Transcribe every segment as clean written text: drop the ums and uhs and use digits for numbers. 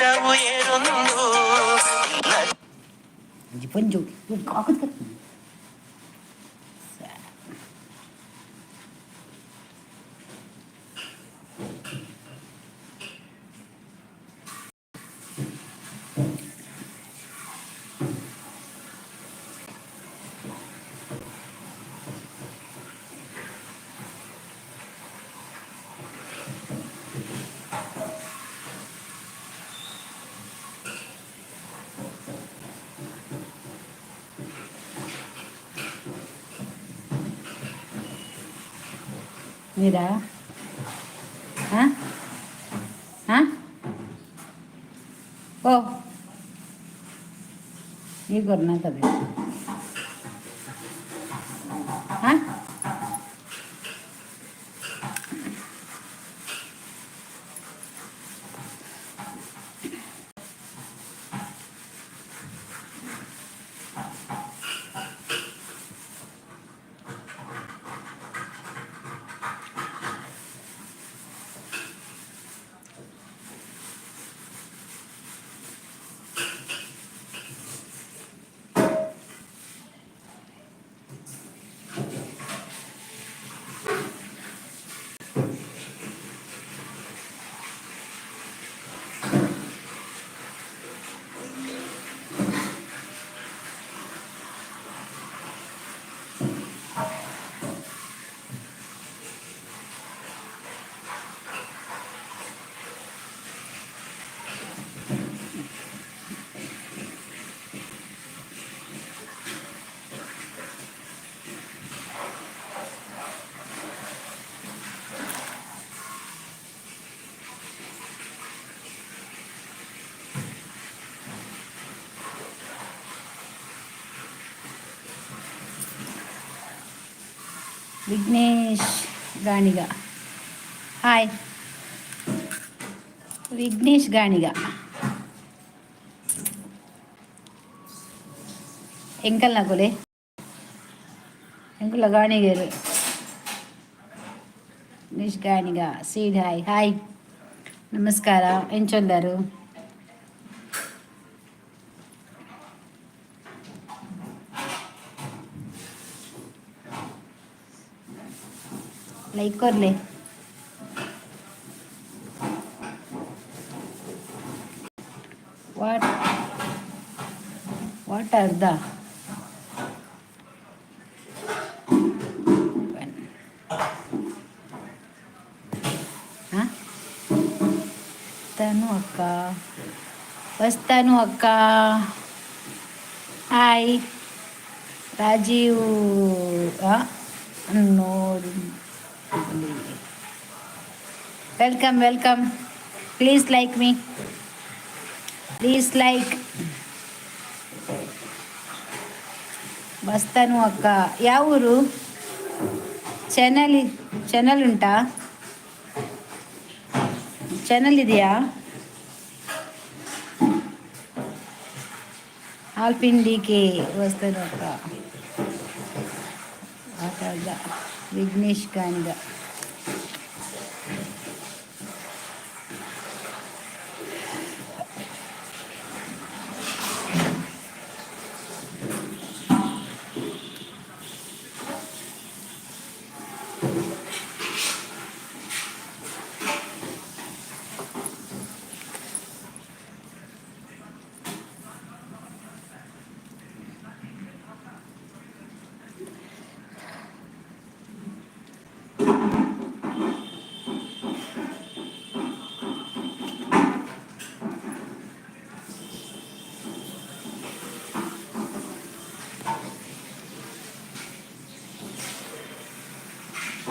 ಪಿರವು ಏರೊಂದು ಇಲ್ಲ. ಒಂಜಿ ಪೊಂಜು ಕಾಕದ. ಮೀರಾ, ಹಾಂ ಹಾಂ, ಓ ಈ ಕೊರ್ನಾತದೆ. ಹಾಂ. ವಿಘ್ನೇಶ್ ಗಾಣಿಗ, ಹಾಯ್ ವಿಘ್ನೇಶ್ ಗಾಣಿಗ. ಎಂಕಲ್ನ ಕೊಲೆ ಎಂಕುಲ ಗಾಣಿಗರು. ವಿಘ್ನೇಶ್ ಗಾಣಿಗ ಸೀಡ್, ಹಾಯ್ ಹಾಯ್, ನಮಸ್ಕಾರ. ಎಂಚೊಲ್ಲರು? ಲೈಕ್ ಕೊರ್ಲೆ. What what are the one? ಹಾಂ, ತನು ಅಕ್ಕ, ವಸ್ತಾನು ಅಕ್ಕ, ಹಾಯ್. ರಾಜೀವ್ ನೋಡು. Welcome, welcome. Please like me, please like. ವಸ್ತಾನು ಅಕ್ಕ, ಯಾವ ಊರು? ಚಾನಲ್ ಚಾನಲ್ ಉಂಟಾ? ಚಾನಲ್ ಇದೆಯಾ? ಆಲ್ಪಿನ್ ಡಿ ಕೆ, ವಸ್ತಾನು ಅಕ್ಕ ಆಟ. Vignesh Ganiga.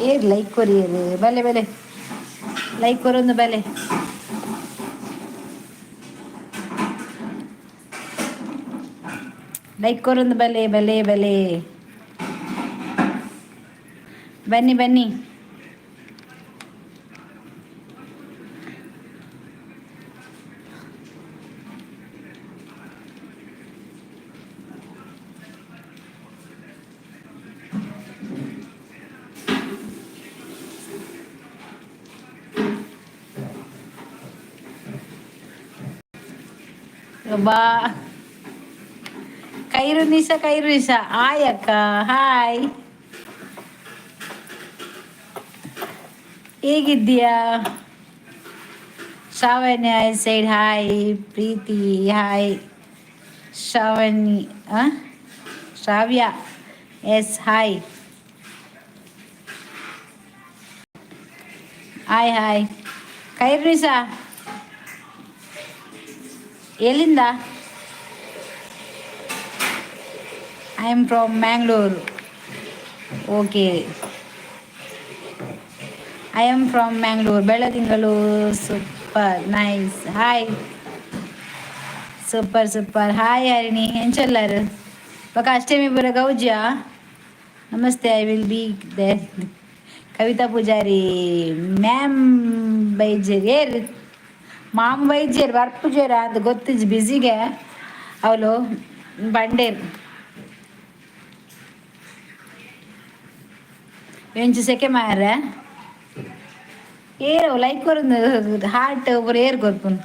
Hair like courier? ಬಲೆ ಬಲೆ, ಲೈಕ್ ಕೊರೊಂದು ಬಲೆ. ಲೈಕ್ ಕೊರೊಂದು ಬಲೆ ಬಲೆ ಬಲೆ. ಬನ್ನಿ ಬನ್ನಿ. ಬಾ. ಕೈರುನಿಸ, ಕೈರುನಿಸ, ಹಾಯ್ ಅಕ್ಕ, ಹಾಯ್. ಹೇಗಿದ್ದೀಯಾ? ಶ್ರಾವಣ್ಯ side hi. Preethi hi. Shravani, Shravya yes, hi hi hi. ಕೈರುನಿಸ, ಎಲ್ಲಿಂದ? I am from Mangalore. Okay, I am from Mangalore. Belthingalu, super nice. Hi, super super. Hi Harini, ಎಂಚೊಲ್ಲಾರು? ಬೊಕ ಅಷ್ಟಮಿ ಪೂರ ಗೌಜ್ಯ. Namaste, I will be there. Kavita Poojary ma'am ಬೈಜೇರ್ ಏರ್? ಮಾಮ ಬೈಜೇರ್, ಬರ್ಪುಜೇರ ಅದು ಗೊತ್ತಿಜ್, ಬಿಸಿಗೆ ಅವಳು ಬಂಡೇರ್. ಎಂಚು ಸೆಕೆ ಮಾರ ಏರು? ಲೈಕ್ ಕೊರೊಂದು, ಹಾರ್ಟ್ ಪೂರ ಏರ್ ಕೊರ್ಪುನು?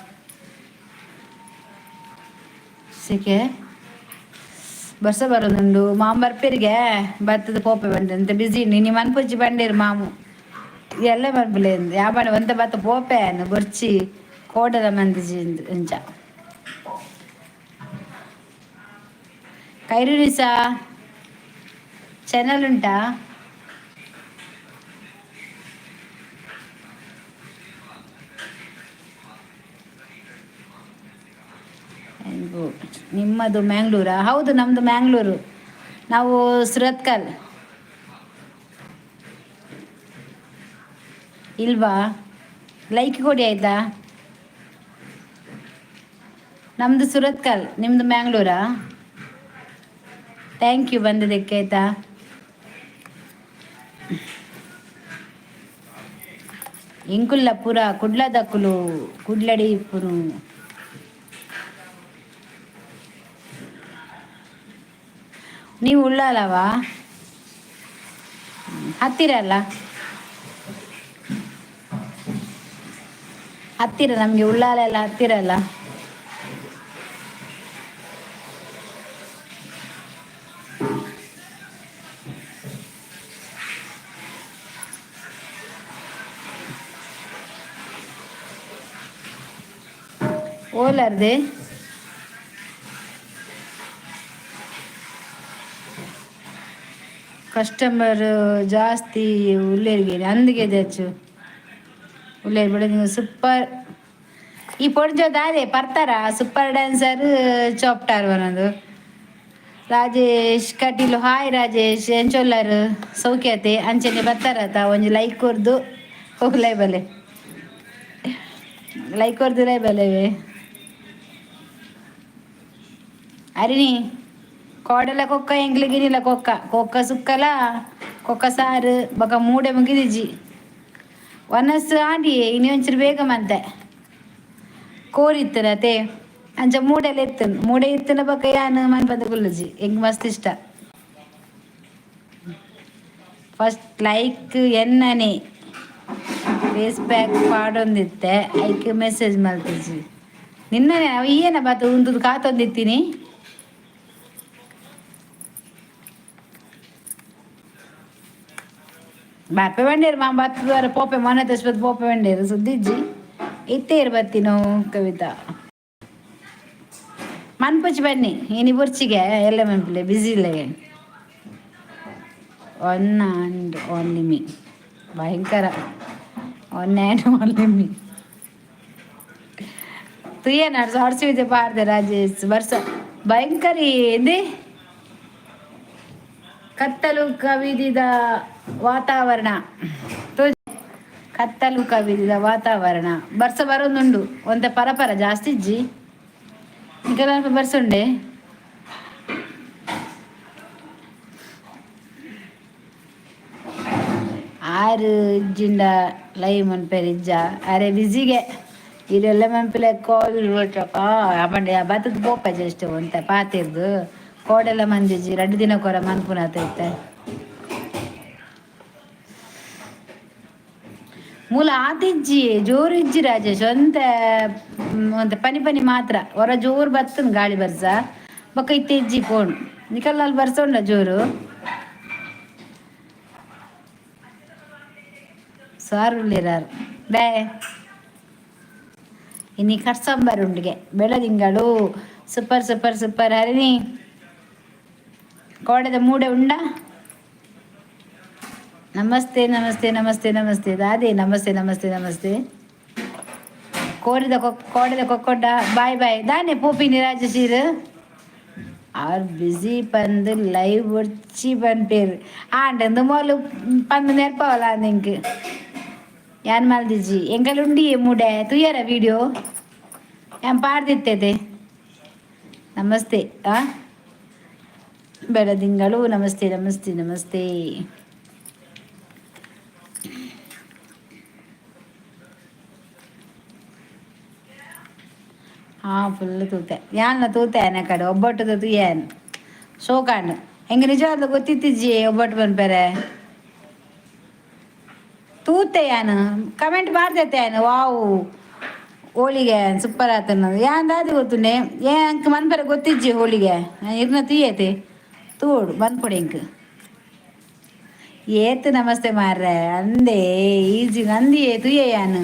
ಸೆಕೆ ಬರ್ಸ ಬರೋದುಂಡು. ಮಾಮ ಬರ್ಪೇರಿಗೆ ಬತ್ತದ ಪೋಪೆ ಬಂಡೆ ಅಂತ ಬಿಸಿ. ನೀ ಮನ್ಪುಜ್ಜಿ ಬಂಡೇರು ಮಾಮು ಎಲ್ಲ ಮನ್ಪುಲೆ. ಯಾಬಾಣ ಒಂತ ಬತ್ತ ಪೋಪೆ ಬೊರ್ಚಿ ಕೋಡದ ಮಂದಿಜಿ ಇಂಚ. ಕೈರುನಿಸಾ, ಚಾನಲ್ ಉಂಟಾ? ನಿಮ್ಮದು ಮ್ಯಾಂಗ್ಳೂರಾ? ಹೌದು, ನಮ್ಮದು ಮ್ಯಾಂಗ್ಳೂರು. ನಾವು ಸುರತ್ಕಲ್. ಇಲ್ವಾ? ಲೈಕ್ ಕೊಡಿ, ಆಯ್ತಾ? ನಮ್ಮದು ಸುರತ್ಕಲ್, ನಿಮ್ಮದು ಮ್ಯಾಂಗ್ಳೂರಾ? Thank you ಬಂದಿದ್ದಕ್ಕೆ, ಆಯ್ತಾ? ಎಂಕುಲ್ಲ ಪೂರ ಕುಡ್ಲದಕ್ಕುಲು, ಕುಡ್ಲಡಿ ಇಪ್ಪುನು. ನೀವು ಉಳ್ಳಾಲವಾ? ಹತ್ತಿರ ಅಲ್ಲ? ಹತ್ತಿರ ನಮಗೆ ಉಳ್ಳಾಲ ಎಲ್ಲ ಹತ್ತಿರ ಅಲ್ಲ? ಓಲಾರ್ದೆ. ಕಸ್ಟಮರ್ ಜಾಸ್ತಿ ಉಲ್ಲೇರಿಗೆ ಅಂದಿಗೆ ಹೆಚ್ಚು ಉಲ್ಲೇರು ಬಿಡ ನೀವು. ಸೂಪರ್. ಈ ಪೊಂಜೋ ದಾದೆ ಪರ್ತಾರ? ಸೂಪರ್ ಡ್ಯಾನ್ಸರ್ ಚೋಪ್ಟಾರ್ ಒಂದೊಂದು. ರಾಜೇಶ್ ಕಟೀಲು, ಹಾಯ್ ರಾಜೇಶ್, ಎಂಚೊಲ್ಲರು? ಸೌಖ್ಯತೆ? ಅಂಚನೆ ಬತ್ತಾರತ? ಒಂಜಿ ಲೈಕ್ ಕೊರ್ದು ಹೋಗ್ಲೇ ಬಲೆ, ಲೈಕ್ ಕೊರ್ದುಲೇ ಬಲೆವೆ. ಅರಿಣಿ, ಕೋಡಲ ಕೊಕ್ಕ ಎಂಕ್ಲೆ ಗಿನಿಲ ಕೊಕ್ಕ ಕೊಕ್ಕ ಸುಕ್ಕಲ ಕೊಕ್ಕ ಸಾರು ಬೊಕ ಮೂಡೆ ಮುಗಿದಿಜ್ಜಿ. ವನಸ್ ಆಂಡಿ ಇನಿ ಒಂಚೂರು ಬೇಗ ಮಂತೆ. ಕೋರಿತ್ತನತೆ, ಅಂಚ ಮೂಡೆಲ್ಲ ಇತ್ತನ್, ಮೂಡೆ ಇತ್ತನ. ಬೊಕ ಯಾನ್ ಮನ್ಪಂದೆ ಕುಲ್ಲುಜಿ, ಎಂಕ್ ಮಸ್ತ್ ಇಷ್ಟ. ಫಸ್ಟ್ ಲೈಕ್ ಎನ್ನನೆ. ಫೇಸ್ ಪ್ಯಾಕ್ ಪಾಡೊಂದಿತ್ತೆ, ಐಕ್ ಮೆಸೇಜ್ ಮಲ್ತಿಜಿ. ನಿನ್ನನೆ ಅವು ಏನ ಬಾತ ಉಂತುದು ಕಾತೊಂದಿತ್ತೀನಿ. ಬಾಪೆ ಬಂಡೇರು ಮಾ ಬತ್ತದ ಪೋಪೆ ಮೊನ್ನೆ ತಸ್ಬತ್ ಪೋಪೆ ಬಂಡೇರು ಸುದ್ದಿಜ್ಜಿ. ಇತ್ತೇರು ಬತ್ತಿನೋ ಕವಿತಾ ಮನ್ಪುಚಿ ಬನ್ನಿ. ಇನಿ ಬುರ್ಚಿಗೆ ಎಲ್ಲ ಮನ್ಪುಲೆ, ಬಿಸಿ ಇಲ್ಲ. ಒನ್ ಆ್ಯಂಡ್ ಓನ್ಲಿ ಮೀ, ಭಯಂಕರ. ಒನ್ ಆ್ಯಂಡ್ ಓನ್ಲಿ ಮೀ ತುಯ್ಯ ನಡ್ಸ ಹೊಡ್ಸಿದೆ ಪಾಡ್ದೆ. ರಾಜೇಶ್, ಬರ್ಸ ಭಯಂಕರ ಎಂದಿ? ಕತ್ತಲು ಕವಿದಿದ ವಾತಾವರಣ, ಕತ್ತಲು ಕವಿದಿದ ವಾತಾವರಣ. ಬರ್ಸ ಬರೋದುಂಡು ಒಂತೆ ಪರಪರ, ಜಾಸ್ತಿ ಇಜ್ಜಿ. ಕೆಲವು ಬರ್ಸುಂಡೆ. ಆರು ಇಜ್ಜಿಂಡ ಲೈವ್ ಮನ್ಪೇರು ಇಜ್ಜ? ಅರೆ ಬಿಸಿಗೆ ಇದೆಲ್ಲ ಮನ್ಪಿಲೆ ಕಾಲ್ ಪಂಡೆ ಬತ್ತದ ಪೋಪ ಜಸ್ಟ್ ಒಂತೆ ಪಾತಿರ್ದು ಕೋಡೆಲ್ಲ ಮಂದಿಜ್ಜಿ. ರಡ್ಡು ದಿನ ಕೊರ ಮನ್ಪುನಾತ ಇತ್ತೆ. ಮೂಲ ಆತಿಜ್ಜಿ ಜೋರು ಇಜ್ಜಿ ರಾಜೇಶ್. ಒಂತೆ ಒಂತೆ ಪನಿ ಪನಿ ಮಾತ್ರ. ಹೊರ ಜೋರು ಬರ್ತನ್ ಗಾಳಿ ಬರ್ಸ ಬೊಕ್ಕ ಇತ್ತೆ ಇಜ್ಜಿ ಫೋನ್. ನಿಕಲ್ನಲ್ಲಿ ಬರ್ಸೋಂಡ ಜೋರು. ಸಾರು ಉಳ್ಳೇರಾರು ಬೇ ಇನಿ ಕಟ್ಸಂಬರ್ ಉಂಡಿಗೆ ಬೆಳದಿಂಗಳು. Super super super Harini. ಕೋಡೆದ ಮೂಡೆ ಉಂಡ. ನಮಸ್ತೆ ನಮಸ್ತೆ ನಮಸ್ತೆ ನಮಸ್ತೆ ದಾದಿ. ನಮಸ್ತೆ ನಮಸ್ತೆ ನಮಸ್ತೆ. ಕೋರಿದ ಕೋಡೆದ ಕೊಕ್ಕೊಡ್ಡ ಬಾಯ್ ಬಾಯ್. ದಾನೆ ಪೋಪಿನಿ ರಾಜಶೀರ್ ಆರ್ ಬಿಸಿ ಪಂದು ಲೈವ್ ಒಡ್ಚಿ ಪನ್ಪೇರು ಆಂಡ್ ಮೊಲು ಪಂದು ನೆರ್ಪವಲ್ಲ ನಿಂಕ್ ಯಾನ್ ಮಲ್ದಿಜಿ. ಎಂಕಲ್ ಉಂಡಿ ಮೂಡೆ ತುಯ್ಯರ ವಿಡಿಯೋ ಯಾನ್ ಪಾಡ್ದಿತ್ತೇತೆ. ನಮಸ್ತೆ. ಆ ಬೆಳದಿಂಗಳು ನಮಸ್ತೆ ನಮಸ್ತೆ ನಮಸ್ತೆ. ಹಾ ಫುಲ್ ತೂತೆ. ಯಾನ್ನ ತೂತೆ ಆನೆ ಕಡೆ ಒಬ್ಬಟ್ಟು ತುಯ್ಯಾನ್ ಶೋಕಾಂಡ್. ಹೆಂಗೆ ನಿಜವಾಗ್ಲೂ ಗೊತ್ತಿತ್ತಿಜ್ಜಿ ಒಬ್ಬಟ್ಟು ಪನ್ಪೆರೆ. ತೂತೆ ಯಾನ್ ಕಮೆಂಟ್ ಮಾಡ್ತೈತೆ ಯಾನ್. ವಾವ್ ಹೋಳಿಗೆ ಸೂಪರ್ ಆತನ. ಯಾನ್ ದಾದಿ ಗೊತ್ತುಂಡೆ ಏ ಅಂಕ್ ಮನ್ಪೆರೆ ಗೊತ್ತಿಜ್ಜಿ ಹೋಳಿಗೆ. ಇರ್ನ ತುಯ್ಯತೆ ತೂಡು ಮನ್ಪೊಡು ಎಂಕ್. ಏತ್ ನಮಸ್ತೆ ಮಾರ್ರೆ. ಅಂದೇ ಈಜಿ ನಂದಿಯೇ ತುಯ್ಯ ಯಾನ್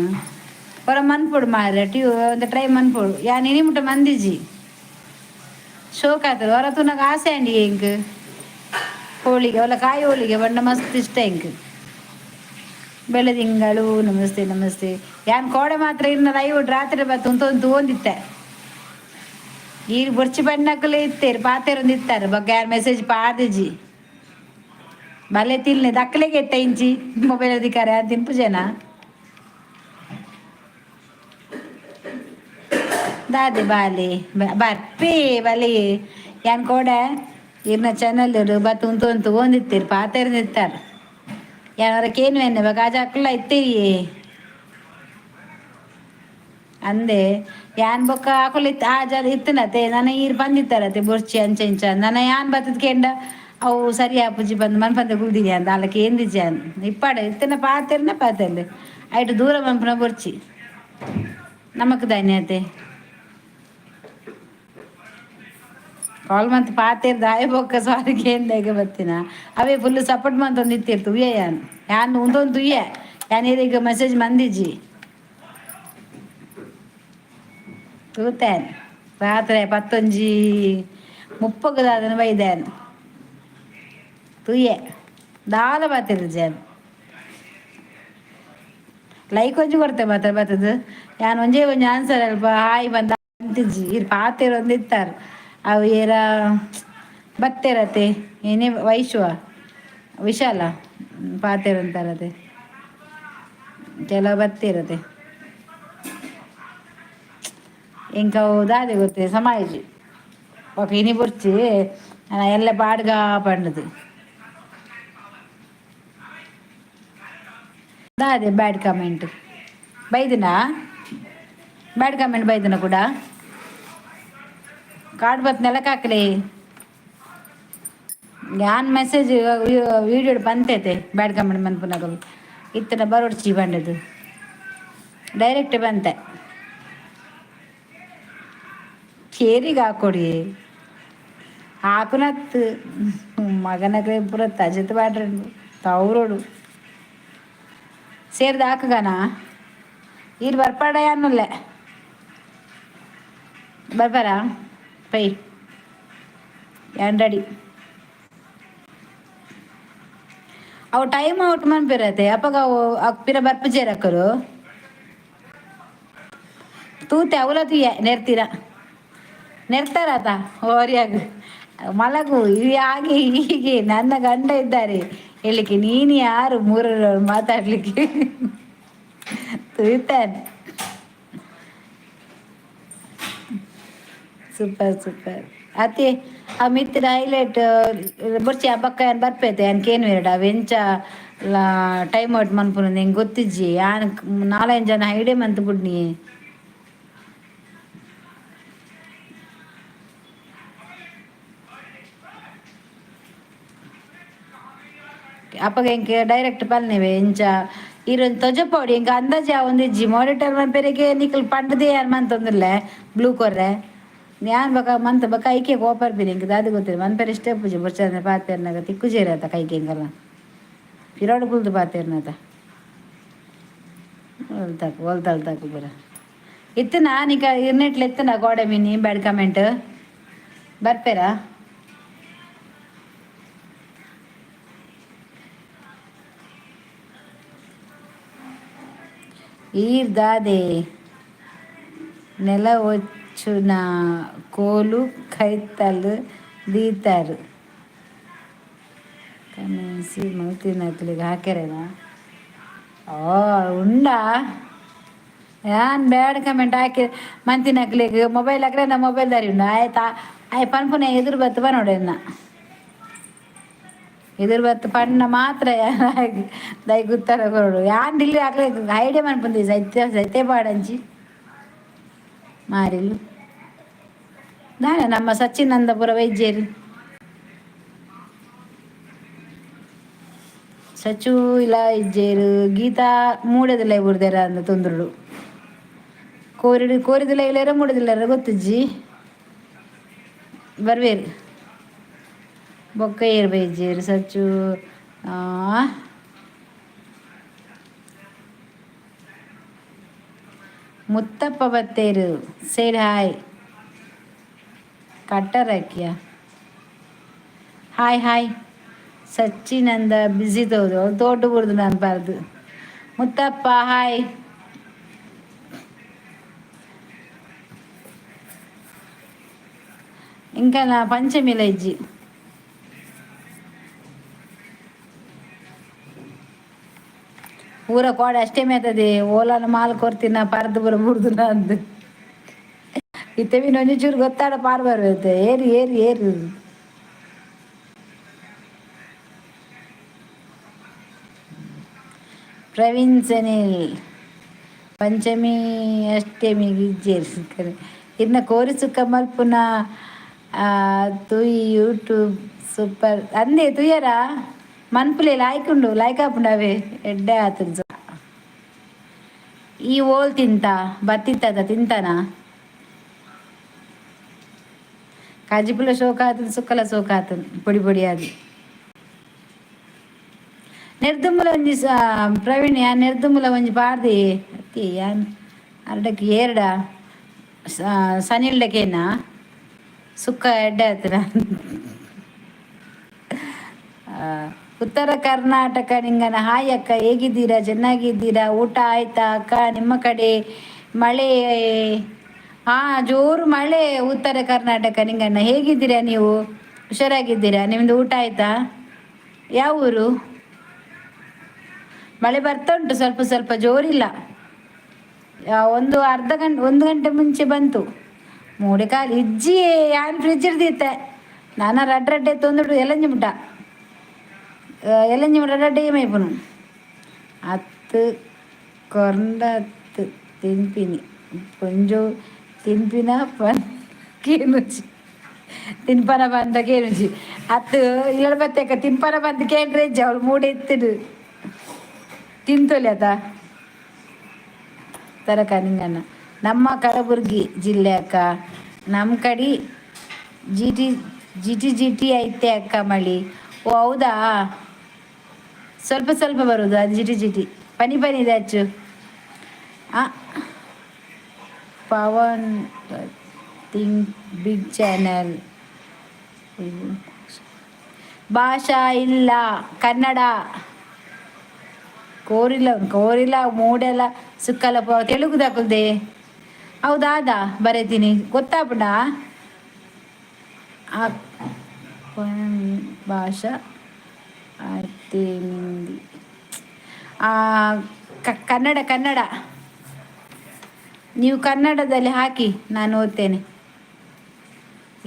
ಹೊರ ಮನ್ಪೊಡು ಮಾರ್ರೆ. ಟ್ಯೂ ಒಂದು ಟ್ರೈ ಮನ್ಪೊಡು. ಯಾನ್ ಇನಿ ಮುಟ್ಟ ಮಂದಿಜಿ. ಶೋಕ್ ಆತದ ಹೊರ ತೂನಗ ಆಸೆ ಅಂಡಿ ಎಂಕ್. ಹೋಳಿಗೆ ಒಲ್ಲ ಕಾಯಿ ಹೋಳಿಗೆ ಬಣ್ಣ ಮಸ್ತ್ ಇಷ್ಟ ಎಂಕ್. ಬೆಳದಿಂಗಳು ನಮಸ್ತೆ ನಮಸ್ತೆ. ಯಾನ್ ಕೋಡೆ ಮಾತ್ರ ಇನ್ನ ಲೈವ್ ರಾತ್ರಿ ಬತ್ತು ಉಂತೊಂದು ತೂವೊಂದಿತ್ತೆ. ಈರ್ ಬೊರ್ಚಿ ಬಣ್ಣಕ್ಕಲೇ ಇತ್ತೇರು ಪಾತೆರೊಂದು ಇತ್ತಾರೆ. ಬೊಕ್ಕ ಯಾರು ಮೆಸೇಜ್ ಪಾದಿಜಿ. ಬಲೆ ತಿನ್ನೆ ದಕ್ಕಲೆಗೆ ಎತ್ತ ಇಂಚಿ ಮೊಬೈಲ್ ಅಧಿಕಾರ ತಿನ್ಪು ಜನ. ದಾದೆ ಬಾಲೆ ಬರ್ಪೇ ಬಲೆ. ಯಾನ್ ಕೋಡೆ ಇರ್ನ ಚಾನಲ್ ಬತ್ತು ಉಂತೊಂದು ತೂವೊಂದಿತ್ತೀರು ಪಾತೆರೊಂದಿತ್ತಾರೆ. ಯಾನ್ ಕೇನು ಎನ್ನೆ ಬೊಕ ಆಜ ಅಕ್ಲ ಇತ್ತೀರಿಯೇ ಅಂದೆ. ಯಾನ್ ಬೊಕ್ಕ ಅಕುಲು ಇತ್ತ ಆ ಜನ ಇತ್ತನತೆ ನನ ಈರ್ ಬಂದಿತ್ತಾರತೆ ಬೊರ್ಚಿ ಅಂಚ ಇಂಚ. ನನ ಯಾನ್ ಬತ್ತದ ಕೇಂಡ ಅವು ಸರಿ ಆಪುಜಿ ಬಂದು ಮನ್ಪಂದೆ ಕುಲ್ದಿನಿ ಅಂದ ಅಲ್ಲ ಕೇಂದಿಜಿ ಅನ್ ಇಪ್ಪಾಡ ಇತ್ತನ ಪಾತೆರ್ನ ಪಾತೆರ್ಲೆ ಐಟ್ ದೂರ ಮನ್ಪುನ ಬೊರ್ಚಿ ನಮಕ್ ದಾನ್ಯತೆ. ಕಾಲ್ ಮಂತ್ ಪಾತೆರ್ ದಾಯ ಬೊಕ್ಕ ಸಾರಿ ಕೇಂದಾಗ ಬತ್ತಿನ. ಅವೇ ಫುಲ್ ಸಪೋರ್ಟ್ ಮಂತೊಂದು ಇತ್ತಿರ್ತು ಉಯ್ಯ ಯಾನ್. ಯಾನ್ ಉಂದೊಂದು ತುಯ್ಯೆ. ಯಾನ್ ಈರೆಗ್ ಮೆಸೇಜ್ ಮಂದಿಜಿ. ತೂತೇನ್ ರಾತ್ರೆ ಪತ್ತೊಂಜಿ ಮುಪ್ಪಗ್ ದಾದನ ಬೈದೇನ್ ತುಯ್ಯೆ. ದಾಲ ಪಾತೆರ್ಜಿ. ಲೈಕ್ ಒಂಜಿ ಕೊರ್ತೆ ಮಾತ್ರ ಬತ್ತದು. ಯಾನ್ ಒಂಜೇ ಒಂಜಿ ಆನ್ಸರ್ ಅಲ್ಪ ಹಾಯ್ ಬಂದ ಅಂತಿಜ್ಜಿ. ಇರ್ ಪಾತೆರೊಂದು ಇತ್ತಾರ್. ಅವು ಏರ ಬತ್ತೇರತೆ ಏನೇ ವೈಶ್ವ ವಿಶಾಲ ಪಾತೆರಂತಾರತೆ ಕೆಲವು ಬತ್ತಿರತೆ. ಎಂಕ ಅವು ದಾದೆ ಗೊತ್ತೆ ಸಮಾಜಿ ಬೊಕ ಇನಿ ಬೊರ್ಚಿ ಎಲ್ಲೆ ಪಾಡ್ಗ ಪಂಡದು. ದಾದೆ ಬ್ಯಾಡ್ ಕಮೆಂಟ್ ಬೈದಿನ? ಬ್ಯಾಡ್ ಕಮೆಂಟ್ ಬೈದಿನ ಕೂಡ ಕಾರ್ಡ್ ಬತ್ ನೆಲಕ್ ಹಾಕ್ಲಿ. ಯಾನ್ ಮೆಸೇಜ್ ವೀಡಿಯೋ ಬಂತೈತೆ ಬ್ಯಾಡ್ ಕಮೆಂಟ್ ಮನ್ಪುನಕುಲು ಇತ್ತನ ಬರೋಡ್ಚಿ ಬಂಡದು ಡೈರೆಕ್ಟ್ ಬಂತೆ. ಕೇರಿಗೆ ಹಾಕೊಡಿ ಹಾಕುನತ್ ಮಗನ ಪೂರ ತಜತ್ ಪಾಡ್ರಂಡು ತೌರೋಡು ಸೇರ್ದ ಹಾಕುಗನ. ಈರ್ ಬರ್ಪಾಡ ಯಾನುಲ್ಲೆ ಬರ್ಪಾರಾ ಪೈ ಯಾನ್ ರೆಡಿ. ಅವು ಟೈಮ್ ಔಟ್ ಮನ್ಪಿರತ್ತೆ ಅಪಗ ಅವು ಪಿರ ಬರ್ಪುಜೆರ್ ಅಕುಲು. ತೂತೆ ಅವಲ ತೂಯೆ ನೆರ್ತೀರ ನೆರ್ತಾರತ ಓರಿಯಾಗ ಮಲಗು ಹಾಗೆ ಹೀಗೆ. ನನ್ನ ಗಂಡ ಇದ್ದಾರೆ ಹೇಳಿಕ್ಕೆ ನೀನು ಯಾರು ಮೂರರವರು ಮಾತಾಡ್ಲಿಕ್ಕೆ ತೂತಾನೆ. ಸೂಪರ್ ಸೂಪರ್ ಅತ್ತೆ. ಆ ಮಿತ್ತಿನ ಹೈಲೈಟ್ ಬೊರ್ಚಿ. ಆ ಬಕ್ಕ ಯಾನ್ ಬರ್ಪೈತೆ. ಯಾನ್ ಕೇನುವೆರಡ ಅವು ಎಂಚ ಟೈಮ್ ಔಟ್ ಮನ್ಪುನ ಎಂಕ್ ಗೊತ್ತಿಜ್ಜಿ. ಯಾನ್ ನಾಲೈನ್ ಜನ ಐಡೆ ಮಂತ್ ಬುಡ್ನಿ. ಅಪಗ ಎಂಕ್ ಡೈರೆಕ್ಟ್ ಪಲ್ನೆವೆ ಎಂಚ ಈರೊಂದು ತೊಜಪೋಡಿ ಇಂಕ ಅಂದಾಜಿ ಆವೊಂದಿಜ್ಜಿ ಮಾನಿಟರ್ ಮನ್ಪೆರೆಗೆ ನಿಕಲ್ ಪಂಡದೇ ಯಾರು ಮಂತೊಂದುಲ್ಲೆ ಬ್ಲೂ ಕೊರ್ರೆ ಯಾನ್ ಬಕ ಮಂತ್ ಬಕ ಐಕೆ ಕೋಪರ್ ಪಿನಿ ಇಂಕ ದಾದ ಗೊತ್ತಿಲ್ಲ ಮನ್ಪೆರೆ ಇಷ್ಟೇ ಪೂಜೆ ಬೊರ್ಚಂದ್ರೆ ಪಾತೆರ್ನಾಗ ತಿಕ್ಕುಜೇರ ಆತ ಕೈಗೆ ಎಂಕಲ್ನ ಪಿರಾಡು ಕುಲ್ದು ಪಾತೆರ್ನಾತ ಒಲ್ತಾಕು ಒಲ್ತಲ್ತಾಕು ಪೂರ ಇತ್ತನಾ ನಿಕ ಇರ್ನೆಟ್ಲ ಎತ್ತನ ಗೋಡೆ mini bad comment ಬರ್ಪೇರಾ? ಈರ್ ದಾದೆ ನೆಲ ಒಚ್ಚುನ ಕೋಲು ಕೈತಲ್ ದೀತೆರ್. ಕನಸಿ ಮಲ್ತಿನಕ್ಲೆಗ್ ಹಾಕೆರೆನಾ? ಓ ಉಂಡಾ? ಯಾನ್ ಬ್ಯಾಡ್ ಕಮೆಂಟ್ ಹಾಕಿ ಮಂತಿನಕ್ಲೆಗ್ ಮೊಬೈಲ್ ಹಾಕ್ರೆ ನಾ ಮೊಬೈಲ್ ದಾರಿ ಉಂಡು ಆಯ್ತಾ ಆಯ್ ಪನ್ಪುನ ಎದುರು ಬತ್ತು ಪನೊಡು ಎನ್ನ ಎದುರು ಬತ್ತು ಪಣ್ಣ ಮಾತ್ರ ದೈ ಗುತ್ತರ ಕೊರಡು ಯಾನ್ ಡಿಲ್ಲಿ ಹಾಕ್ಲೆ ಐಡಿಯಾ ಮನ್ಪುಂದು ಸೈತ್ಯ ಸೈತೆ ಪಾಡಂಚಿ ಮಾರಿಲು ದಾನೆ ನಮ್ಮ ಸಚ್ಚಿನಂದಪುರ ವೈದ್ಯರು ಸಚು ಇಲ್ಲ ಇಜ್ಜೇರು ಗೀತಾ ಮೂಡೆದಿಲ್ಲ ಬುರ್ದೆರ ಅಂದ ತೊಂದ್ರುಡು ಕೋರಿಡು ಕೋರಿದಿಲ್ಲ ಇಲ್ಲಾರ ಮೂಡೆದಿಲ್ಲಾರ ಗೊತ್ತಿಜ್ಜಿ ಬರ್ವೇರು ಬೊಕ್ಕ ಏರ್ ಬೈಜೇರು ಸಚ್ಚು. ಮುತ್ತಪ್ಪ ಬತ್ತೇರು ಸೇಡ್ ಹಾಯ್ ಕಟ್ಟರ್ ಹಾಕಿಯ ಹಾಯ್ ಹಾಯ್ ಸಚ್ಚಿನಂದ ಬಿಸಿ ತೋದು ತೋಟು ಬುಡ್ದು ನಾನು ಬಾರ್ದು. ಮುತ್ತಪ್ಪ ಹಾಯ್. ఇంకా నా పంచమిల ಇಜ್ಜಿ ಪೂರ ಕೋಡೆ ಅಷ್ಟೇ ಮೇತದೆ ಓಲಾನ ಮಾಲ್ ಕೊರ್ತಿನ ಪರ್ದು ಪೂರ ಬುಡ್ದು ಅಂದು ಇತ್ತೆ ಮೀನು ಒಂಜಿ ಚೂರು ಗೊತ್ತಾಡ ಪಾರ್ ಬರ್ಬೇಕು ಏರು ಏರು ಏರು. ಪ್ರವೀಣ್ ಸನಿಲ್ ಪಂಚಮಿ ಅಷ್ಟಮಿಗೆ ಇಜ್ಜೇರು ಇನ್ನ ಕೋರಿ ಸುಕ್ಕ ಮಲ್ಪುನ ತುಯ್ ಯೂಟ್ಯೂಬ್ ಸೂಪರ್ ಅಂದೆ ತುಯ್ಯರ ಮನ್ಪುಲೆ ಲಾಯ್ಕ್ ಉಂಡು ಲಾಯ್ಕ್ ಆಪುಂಡು ಅವೇ ಎಡ್ಡೆ ಆತುಂಡು. ಈ ಓಲ್ ತಿಂತ ಬತ್ತಿತ್ತದ ತಿಂತಾನ ಕಜಿಪುಲ ಶೋಕ ಆತುಂಡು ಸುಕ್ಕಲ ಶೋಕ ಆತುಂಡು ಪೊಡಿ ಪೊಡಿ ಆದ್ ನೆರ್ದುಂಬುಲ ಒಂಜಿ ಪ್ರವೀಣ್ ಯಾನ್ ನೆರ್ದುಂಬುಲ ಒಂಜಿ ಪಾಡ್ದಿ ಅತ್ತಿ ಯಾನ್ ಅರ್ಡಕ್ ಏರ್ಡ ಸನಿಲ್ಡಕೇನ ಸುಕ್ಕ ಎಡ್ಡೆ ಆತನ. ಉತ್ತರ ಕರ್ನಾಟಕ ನಿಂಗನ ಹಾಯ್ ಅಕ್ಕ, ಹೇಗಿದ್ದೀರಾ? ಚೆನ್ನಾಗಿದ್ದೀರಾ? ಊಟ ಆಯ್ತಾ ಅಕ್ಕ? ನಿಮ್ಮ ಕಡೆ ಮಳೆ? ಹಾಂ, ಜೋರು ಮಳೆ. ಉತ್ತರ ಕರ್ನಾಟಕ ನಿಂಗಣ್ಣ, ಹೇಗಿದ್ದೀರಾ ನೀವು? ಹುಷಾರಾಗಿದ್ದೀರಾ? ನಿಮ್ಮದು ಊಟ ಆಯ್ತಾ? ಯಾವ ಊರು? ಮಳೆ ಬರ್ತಾ ಉಂಟು ಸ್ವಲ್ಪ ಸ್ವಲ್ಪ, ಜೋರಿಲ್ಲ. ಒಂದು ಅರ್ಧ ಗಂಟೆ ಒಂದು ಗಂಟೆ ಮುಂಚೆ ಬಂತು. ಮೂಡೆ ಕಾಲು ಇಜ್ಜಿ ಯಾನ್ ಫ್ರಿಜ್ ಇರ್ದಿತ್ತೆ ನಾನ ರಡ್ಡ್ ರಡ್ಡೆ ತೊಂದುಡು ಎಲ್ಲಂಜಿ ಮುಟ್ಟ ಎಲ್ಲಂಜಿ ಮುಟ್ಟ ರಡ್ಡೆ ಮೈಪುನು ಅತ್ತು ಕೊರ್ಂಡತ್ತು ತಿನ್ಪಿನಿ ಪೊಂಜೋ ತಿನ್ಪಿನ ಪನ್ ಕೇನುಜಿ ತಿನ್ಪನ ಬಂದ ಕೇನುಜಿ ಅತ್ತು ಇಲ್ಲ ಬತ್ತೆಕ ತಿನ್ಪನ ಬಂದು ಕೇಂದ್ರ ಇಜ್ಜಿ ಅವಳು ಮೂಡೆ ಎತ್ತಿಡು ತಿಂತೊಲಿ ಆತ ತರಕ ನಿಂಗಣ್ಣ. ನಮ್ಮ ಕಲಬುರ್ಗಿ ಜಿಲ್ಲೆ ಅಕ್ಕ. ನಮ್ಮ ಕಡೆ ಜಿಟಿ ಜಿಟಿ ಜಿಟಿ ಐತೆ ಅಕ್ಕ ಮಳಿ. ಓ ಹೌದಾ? ಸ್ವಲ್ಪ ಸ್ವಲ್ಪ ಬರೋದು ಅದು ಜಿಟಿ ಜಿಟಿ ಪನಿ ಪನಿ ಇದೆ ಅಚ್ಚು. ಆ ಪವನ್ think big channel ಭಾಷಾ ಇಲ್ಲ ಕನ್ನಡ ಕೋರಿಲ್ಲ ಕೋರಿಲ್ಲ ಮೂಡೆಲ್ಲ ಸುಕ್ಕಲ ತೆಲುಗು ದಾಕುಲ್ದೆ ಹೌದಾ ಬರೀತೀನಿ ಗೊತ್ತಾಪುಂಡ ಭಾಷಾ ನಿಂದಿ ಕನ್ನಡ ಕನ್ನಡ ನೀವು ಕನ್ನಡದಲ್ಲಿ ಹಾಕಿ, ನಾನು ಓದ್ತೇನೆ.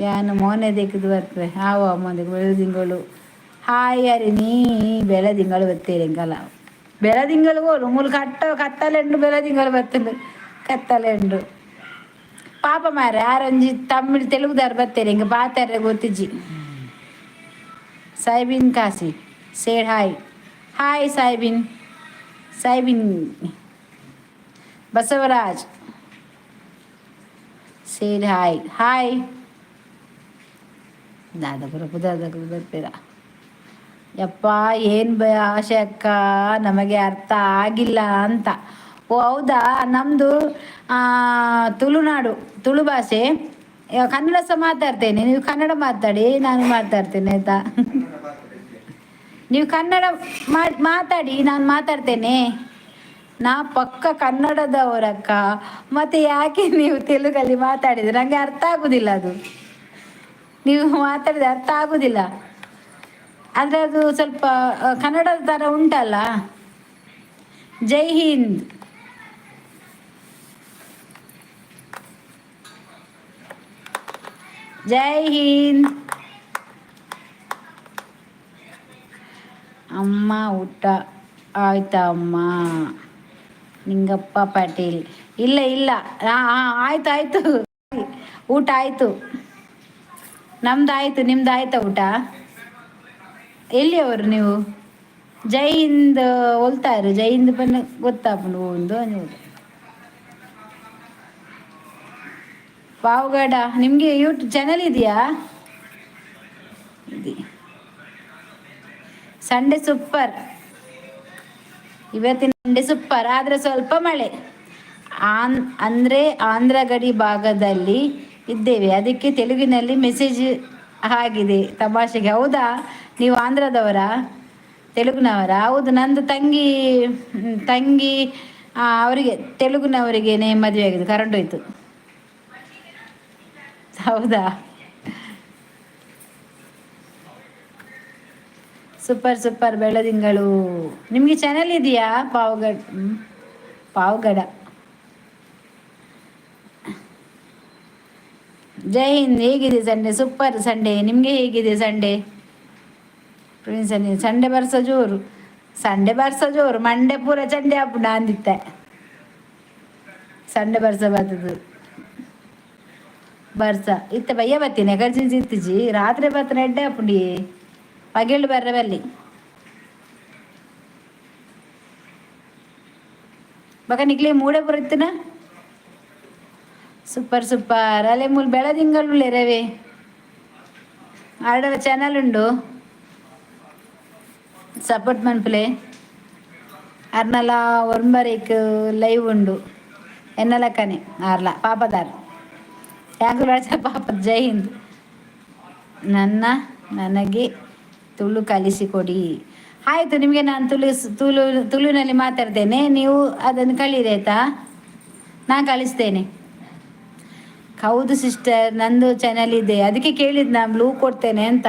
ಯಾನು ಮೋನೆ ದೇಕದು ಬರ್ತದೆ ಆವ ಮೋನೆ ಬೆಳದಿಂಗಳು. ಹಾಯ್ ಹರಿಣಿ. ಬೆಳದಿಂಗಳು ಬತ್ತೇರಿ ಎಂಕಲ ಬೆಳದಿಂಗಳು ಹೋಲು ಮೂಲು ಕಟ್ಟ ಕತ್ತಲೆಂಡು ಬೆಳದಿಂಗಳು ಬರ್ತದೆ ಕತ್ತಲೆಂಡು ಪಾಪ ಮಾರೆ ಆರೊಂಜಿ ತಮಿಳ್ ತೆಲುಗುದಾರ್ ಬತ್ತೇರಿ ಹಿಂಗೆ ಪಾತಾರೆ ಗೊತ್ತಿಜ್ಜಿ. ಸಾಯ್ಬಿನ್ ಕಾಸಿ said hi. Hi ಸಾಯ್ಬಿನ್. ಸೈಬಿನ್ ಬಸವರಾಜ್ ಸೇರ್ ಹಾಯ್ ಹಾಯ್. ದಾದ ಪುರ ಪುದಾದ ಬರ್ಪೇರ. ಯಪ್ಪ, ಏನು ಆಶೆ ಅಕ್ಕ, ನಮಗೆ ಅರ್ಥ ಆಗಿಲ್ಲ ಅಂತ. ಓ ಹೌದಾ? ನಮ್ಮದು ತುಳುನಾಡು, ತುಳು ಭಾಷೆ. ಕನ್ನಡ ಸಹ ಮಾತಾಡ್ತೇನೆ. ನೀವು ಕನ್ನಡ ಮಾತಾಡಿ, ನಾನು ಮಾತಾಡ್ತೇನೆ, ಆಯ್ತಾ? ನೀವು ಕನ್ನಡ ಮಾತಾಡಿ, ನಾನು ಮಾತಾಡ್ತೇನೆ. ನಾ ಪಕ್ಕ ಕನ್ನಡದವರಕ್ಕ. ಮತ್ತೆ ಯಾಕೆ ನೀವು ತೆಲುಗಲ್ಲಿ ಮಾತಾಡಿದ್ರೆ ನನಗೆ ಅರ್ಥ ಆಗುದಿಲ್ಲ ಅದು. ನೀವು ಮಾತಾಡಿದ್ರೆ ಅರ್ಥ ಆಗುದಿಲ್ಲ. ಆದರೆ ಅದು ಸ್ವಲ್ಪ ಕನ್ನಡದ ಥರ ಉಂಟಲ್ಲ. ಜೈ ಹಿಂದ್. ಜೈ ಹಿಂದ್. ಅಮ್ಮ, ಊಟ ಆಯ್ತಾ ಅಮ್ಮ? ನಿಂಗಪ್ಪ ಪಾಟೀಲ್. ಇಲ್ಲ ಇಲ್ಲ, ಹಾಂ ಹಾಂ, ಆಯ್ತು ಆಯಿತು, ಊಟ ಆಯಿತು. ನಮ್ದು ಆಯಿತು, ನಿಮ್ದು ಆಯ್ತಾ ಊಟ? ಎಲ್ಲಿಯವರು ನೀವು? ಜೈ ಹಿಂದ್ ಒಲ್ತಾರು. ಜೈ ಹಿಂದ್ ಬನ್ನ ಗೊತ್ತಾಪುಂಡು ಒಂದು ನೀವು. ಪಾವಗಡ. ನಿಮಗೆ ಯೂಟ್ಯೂಬ್ ಚಾನಲ್ ಇದೆಯಾ? ಇದೆ. Sunday super. ಇವತ್ತಿನ ಸಂಡೆ ಸೂಪರ್, ಆದರೆ ಸ್ವಲ್ಪ ಮಳೆ. ಆನ್ ಅಂದರೆ ಆಂಧ್ರ ಗಡಿ ಭಾಗದಲ್ಲಿ ಇದ್ದೇವೆ, ಅದಕ್ಕೆ ತೆಲುಗಿನಲ್ಲಿ ಮೆಸೇಜ್ ಆಗಿದೆ ತಮಾಷೆಗೆ. ಹೌದಾ? ನೀವು ಆಂಧ್ರದವರಾ, ತೆಲುಗಿನವರಾ? ಹೌದು, ನಂದು ತಂಗಿ ತಂಗಿ ಅವರಿಗೆ ತೆಲುಗಿನವರಿಗೇನೆ ಮದುವೆ ಆಗಿದೆ. ಕರೆಂಟ್ ಹೋಯ್ತು. ಹೌದಾ? ಸೂಪರ್ ಸೂಪರ್ ಬೆಳದಿಂಗಳು. ನಿಮಗೆ ಚಾನಲ್ ಇದೆಯಾ? ಪಾವಗಡ, ಪಾವಗಡ. ಜೈ ಹಿಂದ್. ಹೇಗಿದೆ ಸಂಡೇ? Super Sunday. ನಿಮಗೆ ಹೇಗಿದೆ ಸಂಡೇ? ಸಂಡೇ ಸಂಡೇ ಬರ್ಸ ಜೋರು, ಸಂಡೇ ಬರ್ಸ ಜೋರು. ಮಂಡೆ ಪೂರ ಚಂಡೆ ಆಪುಂಡು ಅಂದಿತ್ತೆ. ಸಂಡೆ ಬರ್ಸ ಬರ್ತದೆ ಬರ್ಸ. ಇತ್ತ ಬಯ್ಯ ಬತ್ತೀನಿ ಕರ್ಜಿನ್ ಇತ್ತಿಜಿ. ರಾತ್ರಿ ಬತ್ತನ ಎಡ್ಡೆ ಆಪುಂಡಿ, ಪಗೆಳು ಬರ್ರೆ ಬಲ್ಲಿ. ಬಕ ನಿಕ್ಲೆ ಮೂಡೆ ಬರುತ್ತಿನ. Super super. ಅಲೆ ಮೂಲು ಬೆಳದಿಂಗಳು ರವೆ ಆರ್ಡರ್ ಚಾನಲ್ ಉಂಡು. ಸಪೋರ್ಟ್ ಮನ್ಪುಲೆ. ಅರ್ನಲ ಒರ್ಂಬರೇಕ್ ಲೈವ್ ಉಂಡು. ಎನ್ನಲಕ್ಕನೆ ಆರ್ಲ ಪಾಪದಾರ್ ಯಾಂಕುಲ ಪಾಪ. ಜೈ ಹಿಂದ್. ನನ್ನ ನನಗೆ ತುಳು ಕಲಿಸಿಕೊಡಿ. ಆಯಿತು, ನಿಮಗೆ ನಾನು ತುಳು ತುಳು ತುಳುವಿನಲ್ಲಿ ಮಾತಾಡ್ತೇನೆ, ನೀವು ಅದನ್ನು ಕಲೀರಿ, ಆಯಿತಾ? ನಾನು ಕಲಿಸ್ತೇನೆ. ಹೌದು ಸಿಸ್ಟರ್, ನಂದು ಚಾನಲ್ ಇದೆ, ಅದಕ್ಕೆ ಕೇಳಿದ್ದು ನಾನು ಬ್ಲೂ ಕೊಡ್ತೇನೆ ಅಂತ.